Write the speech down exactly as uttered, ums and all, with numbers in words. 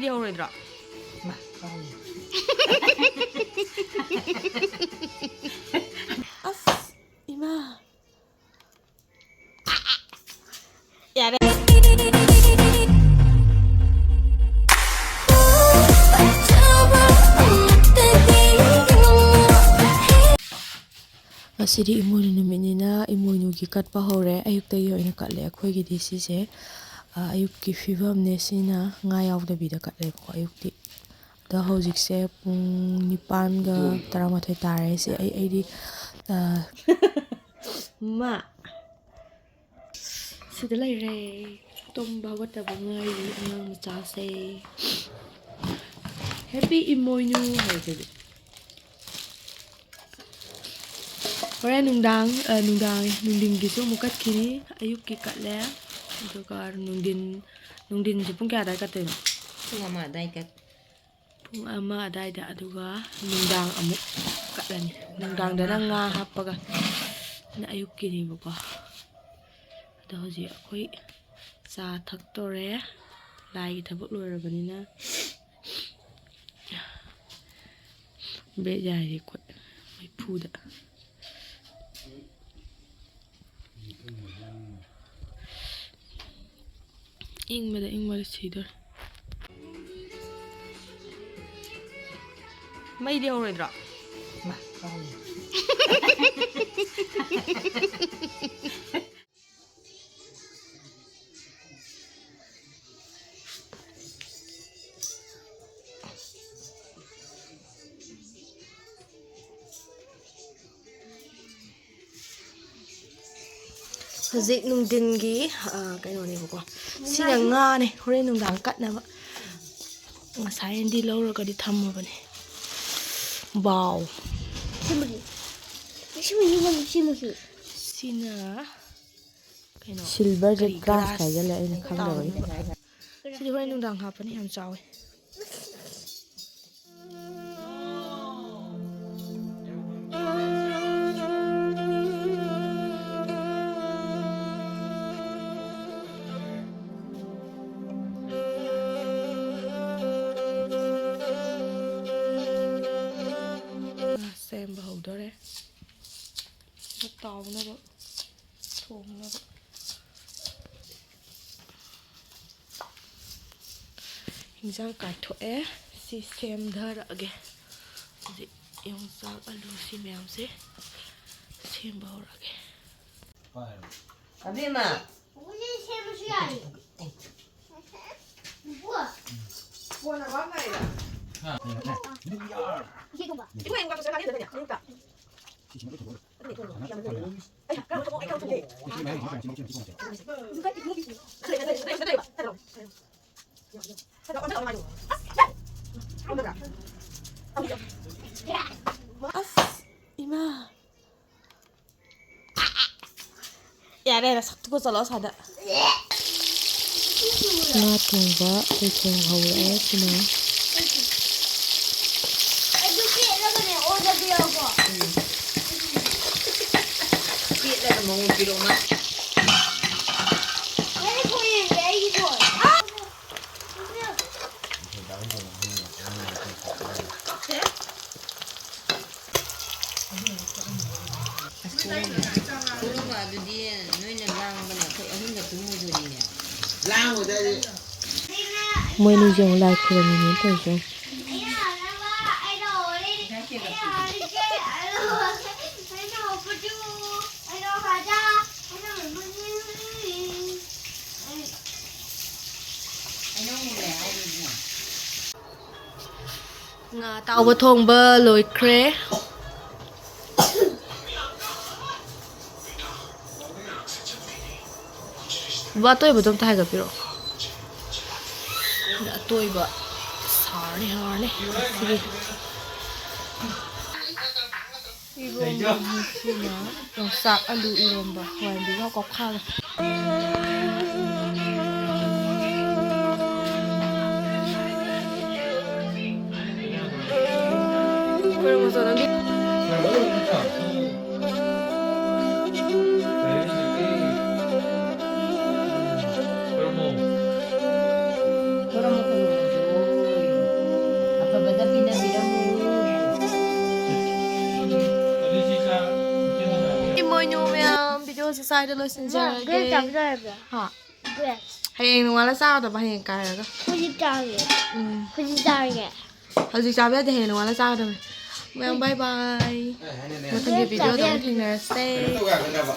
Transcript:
ꯍꯧꯔꯣꯏꯗ꯭ꯔꯣ? ꯃꯥ, ꯀꯥꯎꯏ꯫ ꯑꯁ, ꯏꯃꯥ꯫ ꯌꯥꯔꯦ꯫ ꯉꯁꯤꯗꯤ ꯏꯃꯣꯏꯅꯨ ꯅꯨꯃꯤꯠꯅꯤꯅ ꯏꯃꯣꯏꯅꯨꯒꯤ ꯀꯠꯄ ꯍꯧꯔꯦ꯫ ꯑꯌꯨꯛꯇꯒꯤ ꯑꯣꯏꯅ ꯀꯠꯂꯦ ꯑꯩꯈꯣꯏꯒꯤꯗꯤ ꯁꯤꯁꯦ꯫ ꯑ, ꯑꯌꯨꯛꯀꯤ ꯐꯤꯕꯝꯅꯦ ꯁꯤꯅ, ꯉꯥ ꯌꯥꯎꯗꯕꯤꯗ ꯀꯠꯂꯦꯕꯀꯣ ꯑꯌꯨꯛꯇꯤ꯫ ꯑꯗꯣ ꯍꯧꯖꯤꯛꯁꯦ ꯄꯨꯡ ꯅꯤꯄꯥꯟꯒ ꯇꯔꯥꯃꯥꯊꯣꯏ ꯇꯥꯔꯦ꯫ ꯁꯤ ꯑꯩ, ꯑꯩꯗꯤ, ꯑ, ꯃꯥ꯫ ꯁꯤꯗ ꯂꯩꯔꯦ꯫ ꯇꯨꯝꯕ ꯍꯧꯒꯠꯇꯕ ꯉꯥꯏꯔꯤ ꯑꯉꯥꯡ ꯃꯆꯥꯁꯦ꯫ Happy ꯏꯃꯣꯏꯅꯨ ꯍꯥꯏꯁꯤꯗꯤ꯫ ꯍꯣꯔꯦꯟ ꯅꯨꯡꯗꯥꯡ, ꯑ, ꯅꯨꯡꯗꯥꯡ, ꯅꯨꯡꯊꯤꯟꯒꯤꯁꯨ ꯑꯃꯨꯛ ꯀꯠꯈꯤꯅꯤ꯫ ꯑꯌꯨꯛꯀꯤ ꯀꯠꯂꯦ꯫ ꯑꯗꯨꯒ ꯅꯨꯡꯊꯤꯟ, ꯅꯨꯡꯊꯤꯟꯁꯦ ꯄꯨꯡ ꯀꯌꯥ ꯑꯗꯨꯋꯥꯏ ꯀꯠꯇꯣꯏꯅꯣ? ꯄꯨꯡ ꯑꯃ ꯑꯗꯨꯋꯥꯏ ꯀꯠ- ꯄꯨꯡ ꯑꯃ ꯑꯗꯨꯋꯥꯏꯗ, ꯑꯗꯨꯒ ꯅꯨꯡꯗꯥꯡ ꯑꯃꯨꯛ ꯀꯠꯂꯅꯤ꯫ ꯅꯨꯡꯗꯥꯡꯗꯅ ꯉꯥ ꯍꯥꯞꯄꯒ, ꯁꯤꯅ ꯑꯌꯨꯛꯀꯤꯅꯦꯕꯀꯣ꯫ ꯑꯗꯣ ꯍꯧꯖꯤꯛ ꯑꯩꯈꯣꯏ ꯆꯥ ꯊꯛꯇꯣꯔꯦ, ꯂꯥꯏꯒꯤ ꯊꯕꯛ ꯂꯣꯏꯔꯕꯅꯤꯅ꯫ ꯕ꯭ꯔꯦꯗ ꯌꯥꯏꯔꯤ ꯑꯩꯈꯣꯏ ꯃꯩꯐꯨꯗ꯫ ꯏꯪꯕꯗ ꯏꯪꯕꯗ ꯁꯤꯗꯣꯔꯦ꯫ ꯃꯩꯗꯤ ꯍꯧꯔꯣꯏꯗ꯭ꯔꯣ? ꯃꯥ, ꯍꯧꯔꯣꯏ꯫ ꯍꯧꯖꯤꯛ ꯅꯨꯡꯊꯤꯟꯒꯤ, ꯑ, ꯀꯩꯅꯣꯅꯦꯕꯀꯣ꯫ ꯁꯤꯅ ꯉꯥꯅꯦ, ꯍꯣꯔꯦꯟ ꯅꯨꯡꯗꯥꯡ ꯀꯠꯅꯕ꯫ ꯉꯁꯥꯏꯅꯗꯤ ꯂꯧꯔꯒꯗꯤ ꯊꯝꯃꯕꯅꯦ꯫ ꯕꯥꯎ꯫ ꯁꯤꯃꯒꯤ꯫ ꯁꯤꯃꯒꯤ ꯌꯦꯡꯉꯣ, ꯁꯤꯃꯒꯤ꯫ ꯁꯤꯅ ꯀꯩꯅꯣ? ꯁꯤꯜꯚꯔꯁꯦ ꯀꯔꯤ ꯒ꯭ꯔꯥꯁ ꯒ꯭ꯔꯥꯁ ꯍꯥꯏꯖꯜꯂꯦ, ꯑꯩꯅ ꯈꯪꯗꯕꯒꯤ꯫ ꯇꯥꯎꯅꯕ꯫ ꯁꯤꯗꯤ ꯍꯣꯔꯦꯟ ꯅꯨꯡꯗꯥꯡ ꯍꯥꯞꯄꯅꯤ, ꯌꯥꯝ ꯆꯥꯎꯋꯦ꯫ ꯇꯥꯎꯅꯕ, ꯊꯣꯡꯅꯕ꯫ ꯍꯤꯟꯖꯥꯡ ꯀꯥꯏꯊꯣꯛꯑꯦ꯫ ꯁꯤ ꯁꯦꯝꯊꯔꯛꯑꯒꯦ꯫ ꯍꯧꯖꯤꯛ ꯌꯣꯡꯆꯥꯛ, ꯑꯂꯨ ꯁꯤ ꯃꯌꯥꯝꯁꯦ ꯁꯦꯝꯕ ꯍꯧꯔꯛꯑꯒꯦ꯫ ꯑꯕꯦꯝꯃ꯫ ꯍꯧꯖꯤꯛ ꯁꯦꯝꯕꯁꯨ ꯌꯥꯔꯤ꯫ ꯀꯣꯟꯅ ꯃꯝ ꯂꯩꯔꯦ꯫ ꯍꯥ? ꯏꯆꯦꯒꯨꯝꯕ꯫ ꯏꯕꯨꯡꯉꯣ, ꯌꯦꯡꯉꯨ, ꯀꯥꯡꯁꯣꯏ ꯀꯥꯡꯁꯣꯏ ꯀꯥꯡꯁꯣꯏ꯫ ꯑꯁ, ꯏꯃꯥ꯫ ꯌꯥꯔꯦ, ꯅꯁꯛꯇꯨꯒ ꯆꯠꯂꯣ ꯑꯁ꯭ꯋꯥꯏꯗ꯫ ꯉꯥ ꯊꯣꯡꯕ ꯑꯩꯈꯣꯏ ꯊꯣꯡ ꯍꯧꯔꯛꯑꯦ ꯁꯤꯅ꯫ ꯑꯗꯨ ꯄꯦꯠꯂꯒꯅꯦ ꯑꯣꯜꯂꯒꯦ ꯌꯥꯎꯀꯣ꯫ ꯄꯦꯠꯂꯒ ꯃꯑꯣꯡ ꯄꯤꯔꯛꯑꯣ ꯃꯥ꯫ ꯑꯩ ꯐꯣꯟ ꯌꯦꯡꯒꯦ, ꯑꯩꯒꯤ ꯐꯣꯟ꯫ ꯄꯨꯔꯒ ꯑꯗꯨꯗꯤ ꯅꯣꯏꯅ ꯂꯥꯡꯕꯅꯦ, ꯑꯩꯈꯣꯏ ꯑꯍꯤꯡꯒ ꯇꯨꯝꯃꯣꯏꯗꯣꯔꯤꯅꯦ꯫ ꯂꯥꯡꯉꯨꯗ꯫ ꯃꯣꯏꯅꯤꯁꯦ ꯑꯃꯨꯛ ꯂꯥꯏ ꯈꯨꯔꯨꯝꯃꯤꯅꯦ ꯇꯧꯔꯤꯁꯦ꯫ ꯉꯥ ꯑꯇꯥꯎꯕ ꯊꯣꯡꯕ ꯂꯣꯏꯈ꯭ꯔꯦ꯫ ꯕꯕꯥ, ꯑꯇꯣꯏꯕꯗꯣ ꯑꯝꯇ ꯍꯥꯏꯒꯠꯄꯤꯔꯛꯑꯣ꯫ ꯑꯇꯣꯏꯕ ꯁꯥꯔꯅꯤ, ꯍꯥꯎꯔꯅꯤ ꯉꯁꯤꯒꯤ꯫ ꯏꯔꯣꯝꯕ ꯉꯁꯤꯅ ꯌꯣꯡꯆꯥꯛ ꯑꯂꯨ ꯏꯔꯣꯝꯕ, ꯍꯋꯥꯏ ꯃꯨꯕꯤꯒ ꯀꯧꯈꯥꯒ꯫ ꯑꯐꯕꯗ ꯄꯤꯅꯕꯤꯔꯝꯃꯨ꯫ ꯀꯩꯅꯣ ꯃꯌꯥꯝ, ꯚꯤꯗꯤꯑꯣꯁꯦ ꯁ꯭ꯋꯥꯏꯗ ꯂꯣꯏꯁꯤꯟꯖꯔꯒꯦ꯫ ꯒ꯭ꯔꯦꯞ ꯆꯥꯕ ꯂꯣꯏꯔꯕ꯭ꯔꯣ? ꯍꯥ? ꯒ꯭ꯔꯦꯞ꯫ ꯍꯌꯦꯡ ꯅꯣꯡꯉꯥꯜꯂ ꯆꯥꯒꯗꯕ, ꯍꯌꯦꯡ ꯀꯥꯏꯔꯒ꯫ ꯍꯧꯖꯤꯛ ꯆꯥꯒꯦ꯫ ꯎꯝ꯫ ꯍꯧꯖꯤꯛ ꯆꯥꯒꯦ꯫ ꯍꯧꯖꯤꯛ ꯆꯥꯕ ꯌꯥꯗꯦ, ꯍꯌꯦꯡ ꯅꯣꯡꯉꯥꯜꯂ ꯆꯥꯒꯗꯕꯅꯤ꯫ ꯃꯌꯥꯝ ꯕꯥꯏ ꯕꯥꯏ꯫ ꯃꯊꯪꯒꯤ ꯚꯤꯗꯤꯑꯣꯗ ꯑꯃꯨꯛ ꯊꯦꯡꯅꯔꯁꯦ꯫ ꯀꯩꯅꯣ ꯇꯧ ꯌꯥꯒꯗ꯭ꯔꯕ?